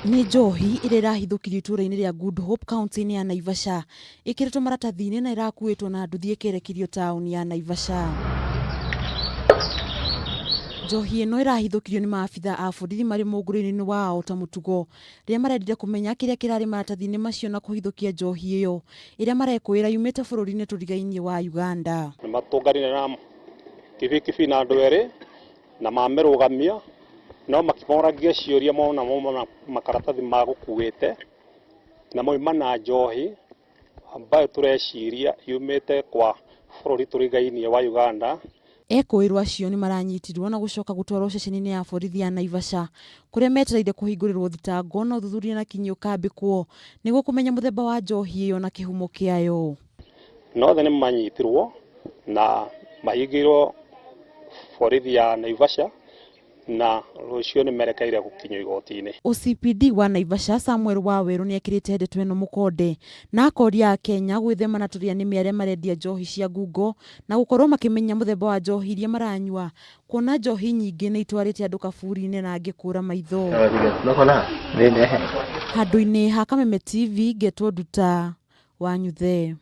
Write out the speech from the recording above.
Nĩ njohi ĩrĩa ĩrahithũkirio itũũra-inĩ rĩa Good Hope kaunti-inĩ ya Naivasha ĩkĩrĩtwo maratathi-inĩ na ĩrakuĩtwo na nduthi ĩkerekerio taũni ya Naivasha. Njohi ĩno ĩrahithũkirio nĩ maabitha a borithi marĩ mũngũrũ-inĩ wao ta mũtugo rĩrĩa marendire kũmenya kĩrĩa kĩrarĩ maratathi-inĩ macio na kũhithũkia njohi ĩyo ĩrĩa marekũĩra yumĩte bũrũri-inĩ tũrigainie wa Uganda. Nĩ matũnganire na kibikibi na andũ erĩ na mamĩrũgamia no makĩmoragia ciũria mona mauma makaratathi ma gũkuĩte na mauma na njohi ambayo tũreciria yumĩte kwa bũrũri tũrigainie wa Uganda. Ekũĩrwo acio nĩ maranyitirwo na gũcoka gũtwarwo ceceni-inĩ ya borithi ya Naivasha kũrĩa metereire kũhingũrĩrwo thitango na ũthuthuria na kinyi ũkambĩkwo nĩguo kũmenya mũthemba wa njohi ĩyo na kĩhumo kĩayo. Na othe nĩ manyitirwo na mahingĩirwo borithi ya Naivasha na rũciũ nĩ merekeire gũkinyio igoti-inĩ. OCPD wa Naivasha Samuel Wawerũ nĩ ekĩrĩte ndeto ĩno mũkonde na akoria Akenya gwĩthema na tũrĩa nĩmĩ arĩa marendia njohi cia ngungo na gũkorwo makĩmenya mũthemba wa njohi iria maranyua kuona njohi nyingĩ nĩ itwarĩte andũ kaburi-inĩ na angĩ kũra maitho. Handũ-inĩ ha Kameme TV ngetwo Nduta Wanyuthe.